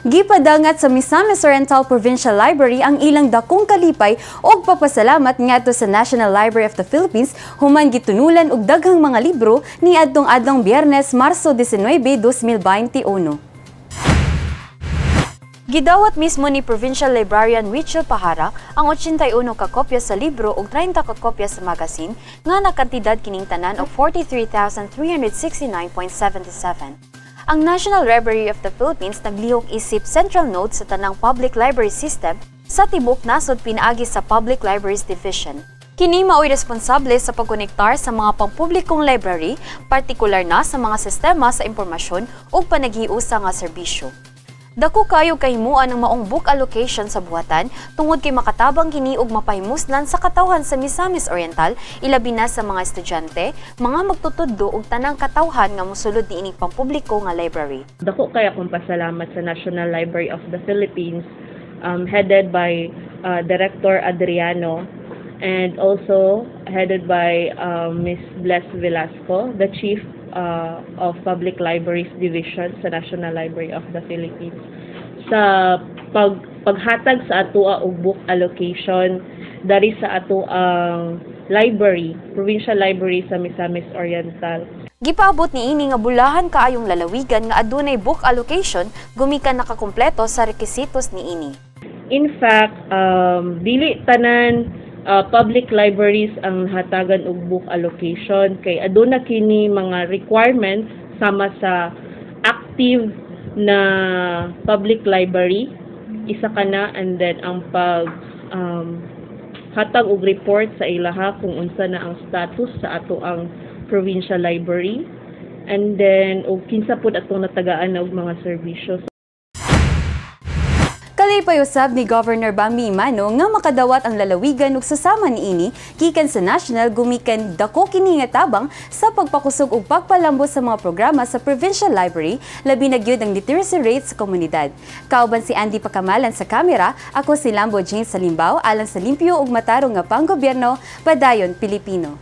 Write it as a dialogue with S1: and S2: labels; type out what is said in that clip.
S1: Gipadangat sa Misamis Oriental Provincial Library ang ilang dakong kalipay og papasalamat ngadto sa National Library of the Philippines human gitunulan og daghang mga libro niadtong adlong Biyernes, Marso 19, 2021. Gidawat mismo ni Provincial Librarian Rachel Pahara ang 81 ka kopya sa libro ug 30 ka kopya sa magasin nga nakantidad kining tanan og 43,369.77. Ang National Library of the Philippines naglihok isip central node sa tanang public library system sa tibok nasod pinaagi sa Public Libraries Division. Kini mao'y responsable sa pagkonektar sa mga pampublikong library, partikular na sa mga sistema sa impormasyon ug panaghiusa nga serbisyo. Dako kayo kahimuan ang maong book allocation sa buhatan tungod kay makatabang kini og mapahimuslan sa katawhan sa Misamis Oriental, ilabi na sa mga estudyante, mga magtutudlo ug tanang katawhan nga mosulod niining pampubliko nga library.
S2: Dako kay akong pasalamat sa National Library of the Philippines, headed by Director Adriano and also headed by Ms. Bless Velasco, the Chief of Public Libraries Division sa National Library of the Philippines, sa paghatag sa atoa og book allocation dari sa atoang library, provincial library sa Misamis Oriental.
S1: Gipaabot niini nga bulahan kaayong lalawigan nga adunay book allocation gumikan nakakumpleto sa rekisitos niini.
S2: In fact, dili tanan public libraries ang hatagan og book allocation kay aduna kini mga requirements sama sa active na public library, isa ka na, and then ang pag hatag og report sa ilaha kung unsa na ang status sa ato ang provincial library and then og kinsa pud atong natagaan na og mga serbisyo.
S1: Kalipay usab ni Governor Bambi Emano nga makadawat ang lalawigan ug susama niini gikan sa national gumikan dako kini nga tabang sa pagpakusog ug pagpalambo sa mga programa sa provincial library, labi na gyud ang literacy rate sa komunidad. Kauban si Andy Pakamalan sa kamera, ako si Lambo James Salimbao alang sa limpyo ug matarong nga panggobyerno, Padayon Pilipino.